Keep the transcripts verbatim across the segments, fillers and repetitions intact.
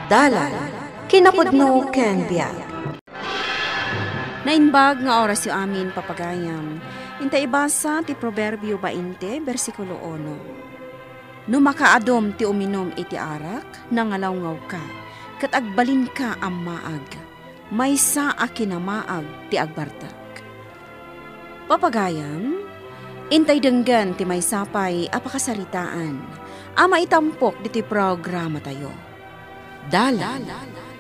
Dalan, kinapudno ken biag. Naimbag nga orasyo amin, papagayam. Inta ibasa ti Proverbio bainte, bersikulo uno. No makaadum ti uminum iti arak, nangalawngawka, ket agbalinka a maag. Maysa a kinamaag ti agbartek. Papagayam, intay denggen ti maysa pay a pakasaritaan a maitampok ditoy programatayo. Dalan,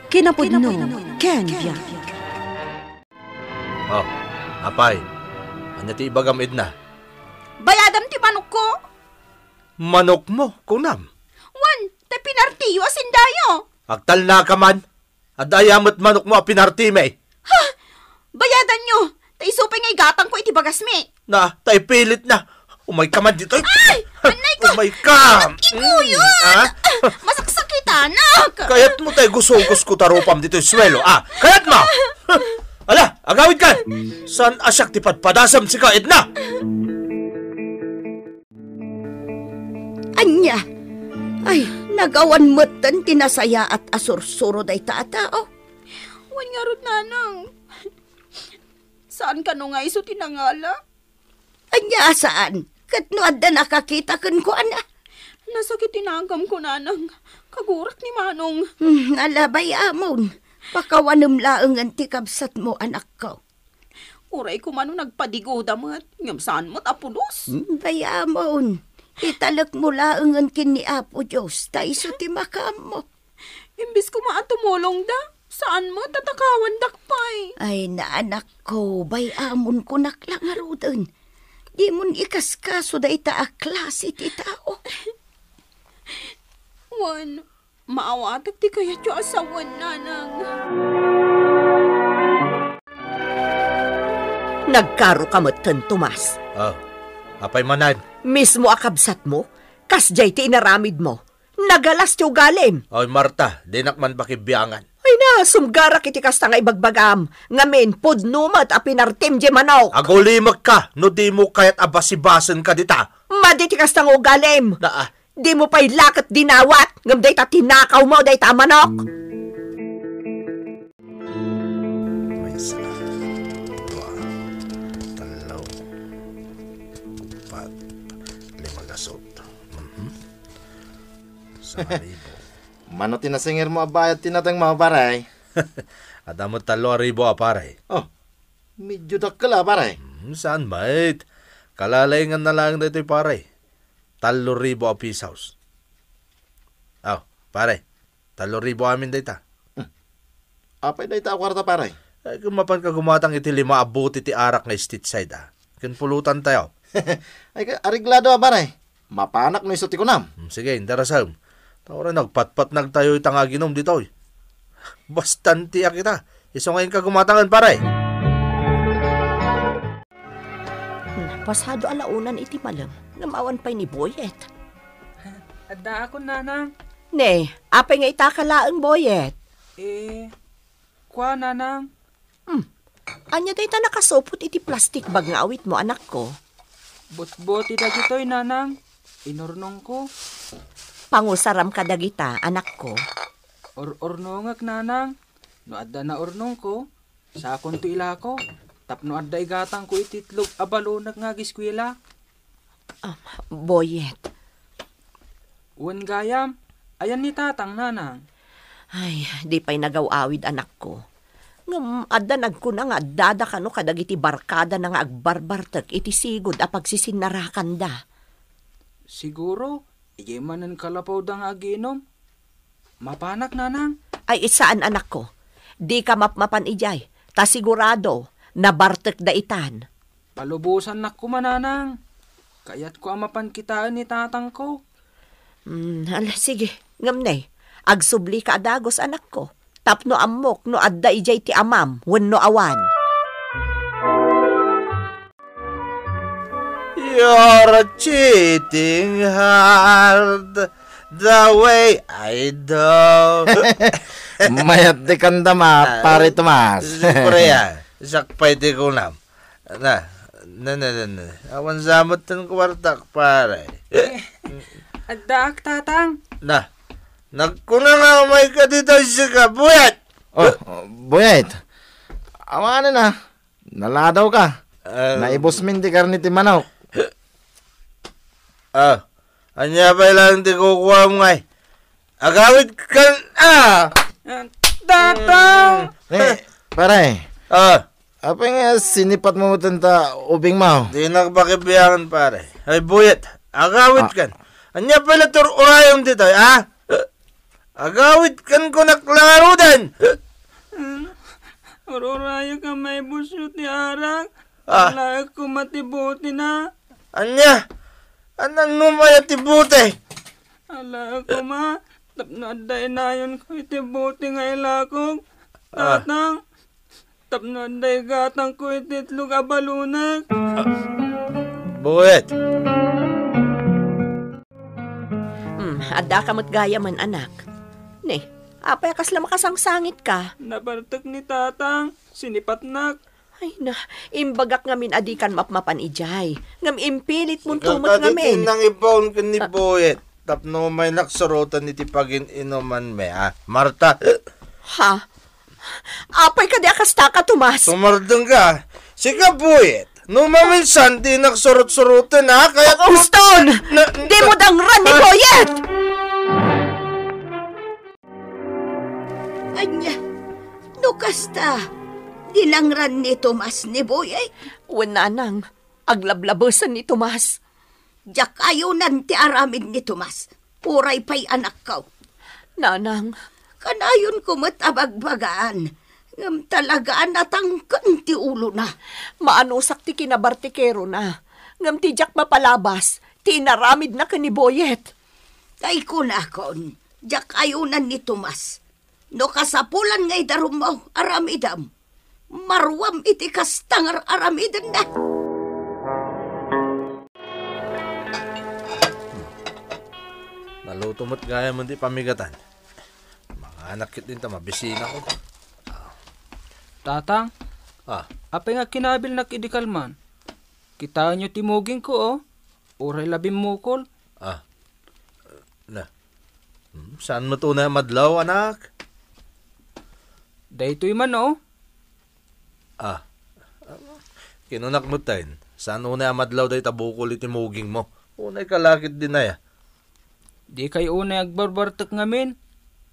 kinapudno, ken biag. Oh, apay, ania ti ibagam, Edna? Bayadam ti manokko. Manokmo, kunam? Wen, tay pinartiyo a sindayo. Agtalnaka man. Adda aya met manokmo a pinartimi? Ha? Bayadanyo. Ta isu pay nga igatangko iti bagasmi. Na, ta ipilit na. Umayka man ditoy. Ay! Anay ko! Umayka! Ikuyo! Mm, ha? Masaksakitanak! Kayatmo tay gusugosko ta rupam ditoy suelo, ah? Kayatmo! Ala, agawidka! Saan a siak ti padpadasem sika, Edna? Ania? Ay, nagawan metten ti nasayaat a sursuro dayta a tao. Wen ngarud, nanang. Saan kano nga isu ti nangala? Ania a saan? Ket no adda nakakita kenkuana? Nasakit ti nagamko, nanang. Kagurak ni Manong. Hmm, ala, bay-amon. Pakawanem laengen ti kabsatmo, anakko. Uray koma no nagpadigoda met, ngem saan met a pulos. Hmm, bay-amon. Italekmo laengen ken ni Apo Dios, ta isu ti makaammo. Imbes koma a tumulongda, saan met a takawandak pay. Ay, naanakko, bay-amon, kunak la ngaruden. Dimon ikaskaso dayta a klase ti tao. Wen, maawatek ti kayatyo a sawen, nanang. Nagkaroka metten, Tomas. Ah, apay manen? Mismo a kabsatmo, kasdiay ti inaramidmo. Nagalas ti ugalim. Ay, Marta, dinak man pakibiangan. Ay na, sumgarak iti kasta nga ibagbagam. Ngamin, pudno met a pinartim diay manok. Agulimekka no dimo kayat a basibasenka dita. Madi ti kasta nga ugalim. Naa. Dimo pay la ket dinawat, ngem dayta tinakawmo, dayta a manok. Maysa, dua, tallo, uppat, lima gasut. Mhm. Sangaribu. Mano ti nasingirmo a bayad ti natengmo, pare? Adda met tallo a ribu a, pare. Oh, medyo dakkel a, pare. Hmm, saan met? Kalalainganna laeng daytoy, pare. Tallo ribu a pisos. Aw, pare, tallo ribu amin dayta. Hmm. Apay dayta a kuarta, pare? Ay, ket mapanka gumatang iti lima a bote ti arak nga Stateside, a. Ken pulutantayo. Ay, ka-, areglado a, pare. Mapanak no isu ti kunam. Hmm, sige, indarasem. Ta uray nagpatpatnagtayo ita nga aginum ditoy. Bastantiak ita. Isu nga inka gumatangen, pare. Hmm, pasado a laonan iti malem, ngem awan pay ni Boyet. Addaakon, nanang. Ne, apay nga itaka laeng, Boyet? Eh, kua, nanang. Hmm. Ania dayta nakasupot iti plastic bag nga awitmo, anakko? Butboti dagitoy, nanang. Inurnongko. Pangusaram kadagita, anakko. Ur-urnongek, nanang. No adda naurnongko, sakonto ilako, tapno adda igatangko iti itlog a balonek nga agiskuela. Ah, Boyet. Wen gayam, ayan ni tatang, nanang? Ay, di pay nagaw-awid, anakko. Ngem adda nagkuna nga addada kano kadagiti barkadana nga agbarbartek iti sigud a pagsisinnarakanda. Siguro, idiay manen kalapawda nga aginom. Mapanak, nanang? Ay, saan, anakko. Dika mapmapan idiay, ta sigurado, nabartekda itan. Palubosannak koma, nanang. Kayatko a mapan kitaen ni tatangko. Hmm, ala, sige. Ngem ne, agsublika a dagus, anakko. Tapno ammok no adda idiay ti amam wenno awan. You're cheating hard the way I do. Mayat ti kandama, Ah, Pare Tomas. Siyempre, ah. Siak pay ti kunam. Na, na, na, na, na. Awan sa met ti kuartak, pare. Addaak, tatang. Na, Nagkuna nga umayka ditoy sika, Buyet! Oh, Buyet. Awanen a. Naladawka. Ah. Naibusmin ti karne ti manok. Ah, ania pay laeng ti kukuam ngay? Agawidkan, ah! Ah, Tatang! Eh, pare. Ah. Apay nga sinipatmo met ta ubingmo? Dinak pakibiangan, pare. Ay, Buyet, agawidkan. Ah. Ania pay la ti ur-urayom ditoy, ah? Agawidkan kunak la ngaruden. Ur-urayak a maibusyo ti arak. Ah. Alaek koma ti bote na. Ania? Anannom aya ti bote? Alaek koma, tapno adda inayonko iti bote nga ilakok. Ah. Tatang, tapno adda igatangko iti itlog a balonek. Buyet. Hmm, addaka met gayamen, anak. Ne, apay a kasla makasangsangitka? Nabartek ni Tatang, sinipatnak. Ay na, imbagak ngamin a dikan mapmapan idiay. Ngem impilitmonto met ngamin. Ikaw, tati, ti nang ibaon ken ni Buyet. Tapno umaynak suroten iti pagin-inumanmi, a, Marta. Ha? Apay kadi a kastaka, Tomas? Sumardengka. Sika, Buyet. No maminsan, dinak surot-suroten, a? Kayat mo... Uston! Na, na, dimo dangran ni Buyet! Ania? No kasta, dinangran ni Tomas ni Buyet? Wen, nanang, aglablabesen ni Tomas. Diak ayonan ti aramid ni Tomas, uray pay anakko. Nanang. Kanayonko met a bagbagaan, ngem talaga a natangken ti ulona. Maanusak ti kinabartikerona, ngem ti diak mapalabas, ti inaramidna ken ni Buyet. Tay kunakon, diak ayonan ni Tomas. No kasapulan nga idarummo, aramidem. Maruam iti kasta nga ar-aramidenna. Naluto met gayamen ti pamigatan. Manganak ketdin ta mabisinako. Tatang, ah, apay nga kinabilnak idi kalman? Kitaenyo ti mugingko, o. Uray la bimmukol. Ah. Na. Hmm, saan met unay a madlaw, anak? Daytoy man, o. Ah. Kinunak metten, saan unay a madlaw dayta bukol iti mugingmo. Unay ka la ketdin aya. Dikay unay agbarbartek ngamin.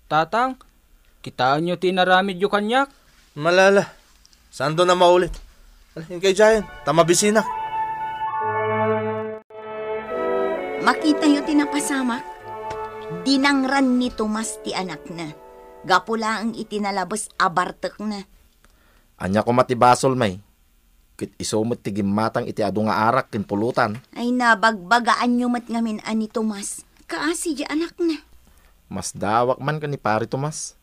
Tatang, kitaenyo ti inaramidyo kaniak? Malala. Saanton a maulit. Ala, inkay idiayen, ta mabisinak. Makitayo ti napasamak. Dinangran ni Tomas ti anakna. Gapu laeng iti nalabes a bartekna. Ania koma ti basol, may? Ket isu met ti gimmatang iti adu nga arak ken pulutan. Ay, nabagbagaanyo met ngamin a ni Tomas. Kaasi diay anakna. Masdawak man ken ni Pari Tomas.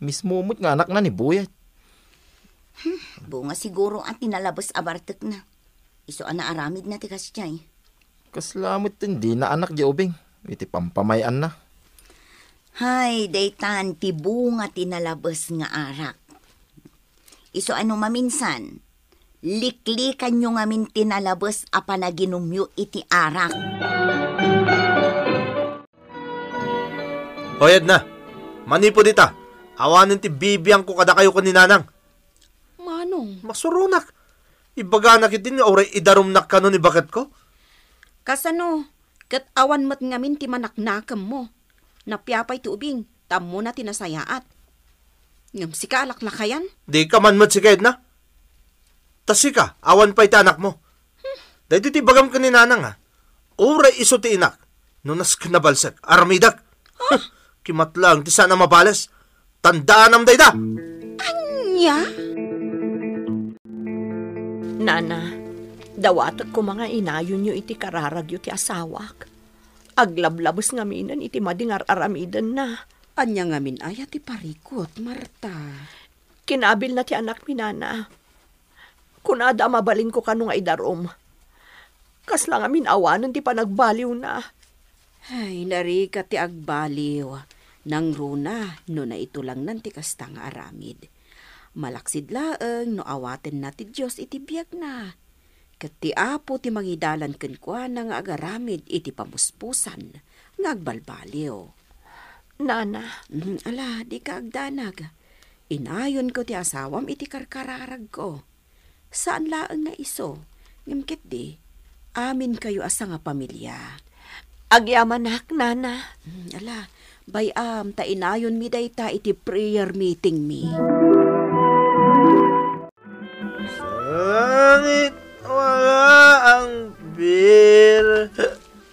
Mismo met nga anakna ni Buyet. Hmm, bunga siguro a ti nalabes a bartekna. Isu a naaramidna ti kasdiay. Kasla met ti dina anak diay ubing iti pampamay-anna. Hay, daytan ti bunga ti nalabes nga arak. Isu a no maminsan, liklikanyo ngamin ti nalabes a panaginumyo iti arak. Hoy, Edna, manipud ita, awanen ti bibiangko kadakayo ken ni Nanang. Manong? Masuronak. Ibaganak iti nga uray idarumnak kano ni baketko. Kasano? Ket awan met ngamin ti manaknakemmo. Nappiapay ti ubing, ta ammona ti nasayaat. Ngem sika a laklakayan? Dika man met sika, Edna. Ta sika, awan pay ti anakmo. Daytoy ti ibagam ken ni Nanang, a. Uray isu ti inak, no nasken a balsek, aramidek. Huh? Kimatlaeng ti saan a mabales. Tandaanam dayta. Ania? Nana, dawatek koma nga inayonyo iti kararagyo ti asawak. Aglablabes ngaminen iti madi nga ar-aramidenna. Ania ngamin aya ti parikut, Marta? Kinabilna ti anakmi, Nana. Kunada a mabalinko kano nga idarum. Kasla ngamin awanen ti panagbaliwna. Ay, narika ti agbaliw. Nangruna no naitulangnan ti kasta nga aramid. Malaksid laeng no awatenna ti Dios iti biagna. Ket ti Apo ti mangidalan kenkuana nga agaramid iti pamuspusan nga agbalbaliw. Nana. Mm, ala, dika agdanag. Inayonko ti asawam iti karkararagko. Saan laeng nga isu, ngem ketdi, aminkayo a sangapamilia. Agyamanak, Nana. Mm, ala, bay-am ta inayonmi dayta iti prayer meetingmi. Sangit, wala ang beer.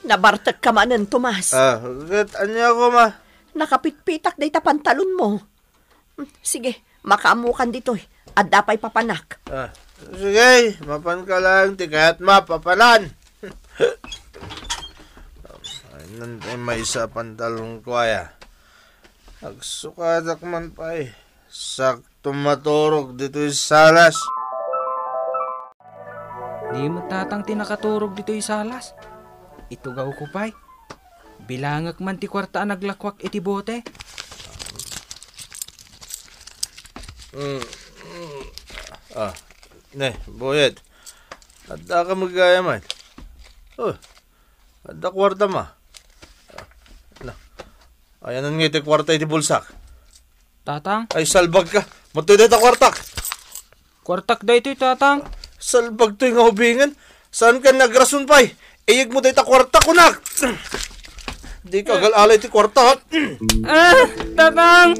Nabartekka manen, Tomas. Ah, ket ania koma? Nakapitpitak dayta pantalonmo. Hmm, sige, makaammokan ditoy. Adda pay papanak. Ah, sige, mapanka laeng ti kayatmo a papanan. Ay, nan, ay, maysa a pantalonko aya. Agsukatak man pay. Sakto maturog ditoy salas. Ni met tatang ti nakaturog ditoy salas. Itugawko pay. Bilangek man ti kuarta a naglakuak iti bote. Mm, mm. Ah, ne, Boyet. Adda ka magayam. Oh, adda kuartam. Ah, na. Ayanna nga iti kuarta iti bulsak. Tatang? Ay, salbag ka. Matay dayta kuartak. Kuartak daytoy, Tatang. Salbag toy nga ubingen. Saan ka nagrason pay? Iyeg mo dayta kuarta, kunak. Di ka agal-alay ti kuarta. Ah, Tatang!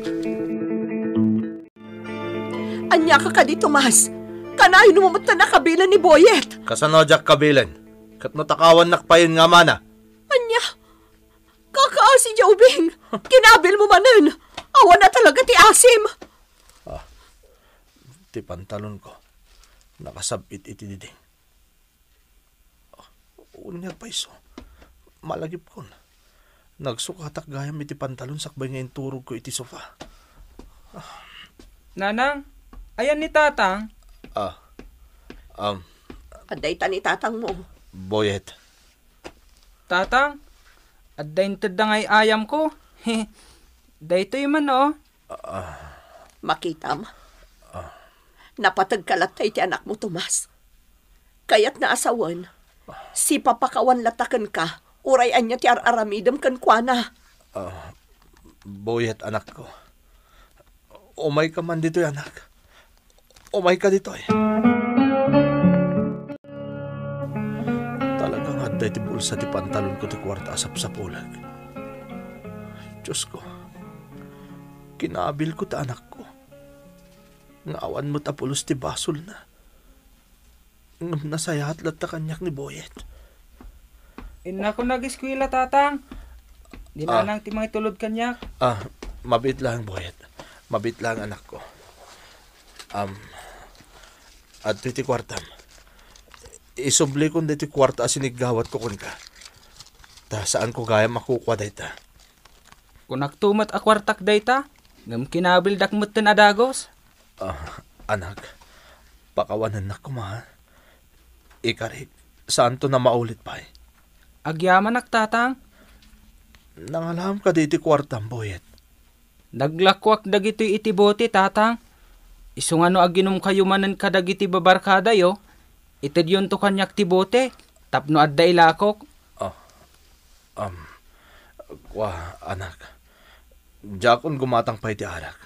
Ania ka kadi, Tomas? Kanayon mo met ta nakabilen ni Boyet? Kasano diak kabilen? Ket no takawannak payen nga amana? Ania? Kakaasi diay ubing! Kinabil mo manen! Awan a talaga ti asim! Ah, ti pantalonko. Nakasab-it iti diding. Ah, unyag pay isu. Malagipkon. Nagsukatak gayam iti pantalon sakbay nga inturogko iti sofa. Nanang, ayan ni Tatang? Ah, um, Adda ita ni tatangmo. Boyet. Tatang, adda intedda nga ay-ayamko. Daytoy man, oh. Ah. Makitam. Ah. Napateg ka latta iti anakmo, Tomas. Kayatna a sawen, sipapakawan latta kenka, uray ania ti ar-aramidem kenkuana. Ah, Boyet, anakko. Umayka man ditoy, anak. Umayka ditoy. Talaga nga adda iti bulsa ti pantalonko ti kuarta a sapsapulek. Diosko, kinabilko ti anakko. Nga awan met a pulos ti basolna. Ngem nasayaat latta kaniak ni Boyet. Innakon ageskuela, Tatang. Di Ah. Nanang ti mangitulod kaniak. Ah, mabiit laeng, Boyet. Mabiit laeng, anakko. Am, adtoy ti kuartam. Isublikon daytoy kuarta a siniggawatko kenka. Ta saanko gayam a kukua dayta. Kunakto met a kuartak dayta, ngem kinabildak metten a dagus. Ah, anak, pakawanennak koma. Ikarik, saanton a maulit pay. Agyamanak, Tatang. Nangalam kadi iti kuartam, Boyet? Naglakuak dagitoy iti bote, Tatang. Isu nga no aginumkayo manen kadagiti babarkadayo, itedyonto kaniak ti bote tapno adda ilakok. Ah, um, kua, anak. Diakon gumatang pay ti arak.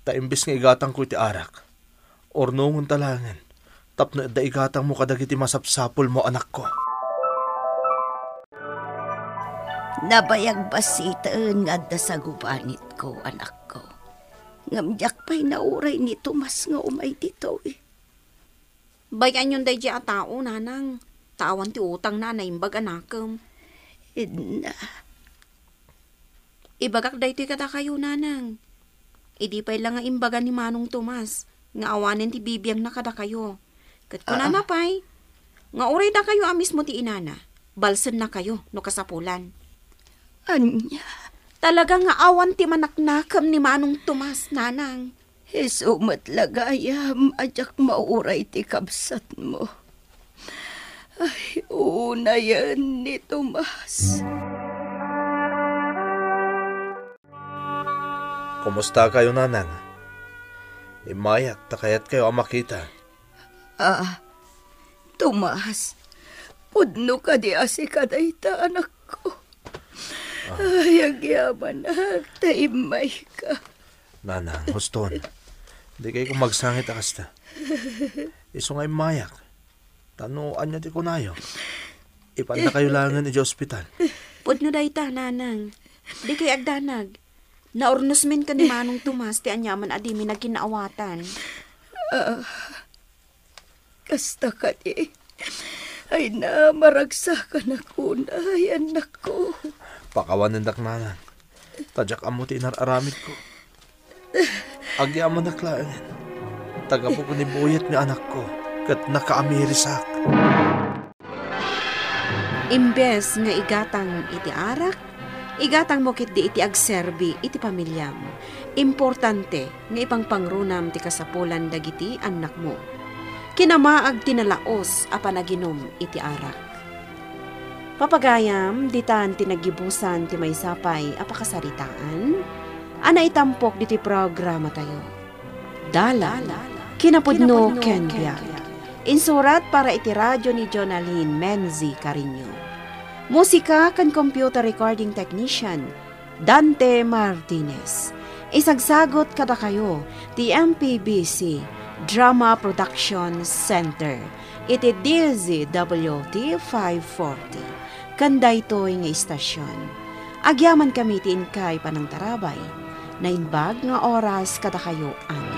Ta imbes nga igatangko iti arak, urnongonta laengen tapno adda igatangmo kadagiti masapsapulmo, anakko. Nabayag bassiten nga adda sagubanitko, anakko. Ngem diak pay nauray ni Tomas nga umay ditoy. Bay-anyon daydiay a tao, nanang, ta awan ti utangna a naimbag a nakem. Edna. Ibagak daytoy kadakayo, nanang. Idi pay la nga imbaga ni Manong Tomas nga awanen ti bibiangna kadakayo. Ket kunana Ah. pay, nga uray dakayo a mismo ti inana, balsennakayo no kasapulan. Ania? Talaga nga awan ti manaknakem ni Manong Tomas, nanang. Isu met la gayam a diak mauray ti kabsatmo. Ay, unayen ni Tomas. Kumusta kayo, Nanang? Immayak ta kayat kayo a makita. Ah, Tomas, pudno kadi a sika dayta, anakko? Ay, agyamanak, ta immayka. Nanang, huston. Dikay koma agsangit a kasta. Isu nga immayak. Ta no ania ti kunayo, ipannakayo laengen idiay ospital. Pudno dayta, Nanang. Dikay agdanag. Naurnosmin ken ni Manong Tomas ti aniaman a dimi nagkinaawatan. Ah, kasta kadi. Ay na, maragsakanak unay, annakko. Pakawanendak, Nanang. Ta diak ammo ti inar-aramidko. Agyamanak laengen. Ta gapu ken ni Boyet nga anakko, ket nakaamirisak. Imbes nga igatang iti arak, igatangmo ketdi iti agserbi iti pamiliam. Importante nga ipangpangrunam ti kasapulan dagiti annakmo. Kinamaag ti nalaos a panaginum iti arak. Papagayam, ditan ti naggibusan ti maysa pay a pakasaritaan a naitampok ditoy programatayo. Dalan, kinapudno ken biag. Insurat para iti radyo ni Jonalyn Menzi Cariño. Musika ken computer recording technician, Dante Martinez. Isagsagut kadakayo ti M P B C Drama Production Center iti D Z W T five forty. Ken daytoy nga istasyon, agyamankami ti inkay panangtarabay. Naimbag nga oras kadakayo amin.